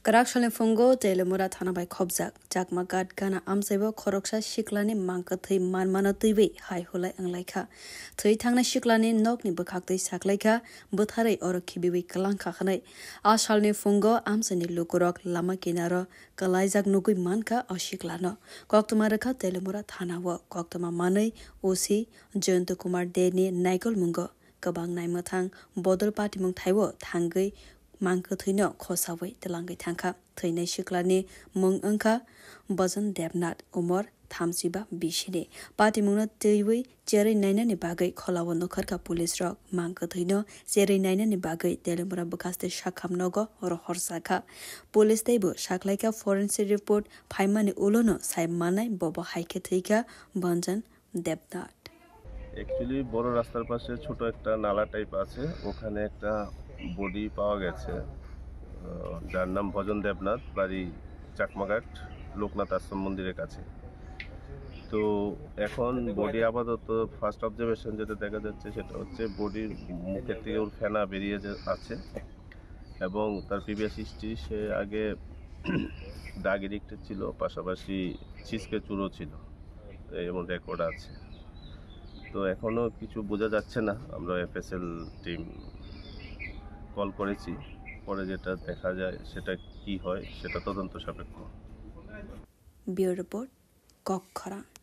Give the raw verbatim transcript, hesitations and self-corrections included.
Raksalni phungo Telemura thana bai khobjak Chakma Ghat gana amchaibo khoroksa siklani mangkwthwi manmano twiwi hai hulai wnglaikha. Thwi thangnai siklani nokni bwkhaktwi saklaikha, bwtharwi oro khibiwi kwlangkha hwnwi. A salni phungo amchaini lukurok lama kinaro kwlaijak nugwi mankha o siklano. Koktwma rwkha Telemura thanao. Koktwma manwi O C Jayanta Kumar Dey ni naikol mungo kwbang naimwthang bodol patimung thaibo thangwi mangkwthwino khosawi twlangwi thangkha. Thwinai siklani mung wngkha Bajan Debnath, umor thamsiba bisini. Patimungno twiwi cherwi nainani bagwi kholao nukharkha police rok. Mangkwthwino cherwi nainani bagwi Telemura bwkhaste sakham nogo rohorjakha. Police teibo saklaikha forensic report phaimani ulono sai mannai bobo haikhe thwikha Bajan Debnath. Actually বড় রাস্তার পাশে ছোট একটা নালা টাইপ আছে, ওখানে একটা বডি পাওয়া গেছে, আহ, যার নাম ভজন দেবনাথ, বাড়ি চাকমাঘাট লোকনাথ আশ্রম মন্দিরের কাছে। তো এখন বডি আপাতত ফার্স্ট অবজারভেশন যেটা দেখা যাচ্ছে সেটা হচ্ছে বডির মুখের থেকে ওর ফেনা বেরিয়ে যে- আছে এবং তার প্রিভিয়াস হিস্ট্রি, সে আগে ড্রাগ এডিক্টেড ছিল, পাশাপাশি ছিচকে চুরও ছিল, এই এমন রেকর্ড আছে। তো এখনও কিছু বোঝা যাচ্ছে না। আমরা এফএসএল টিম কল করেছি, পরে যেটা দেখা যায় সেটা কি হয় সেটা তদন্ত সাপেক্ষ। Bureau Report, Kokkhorang.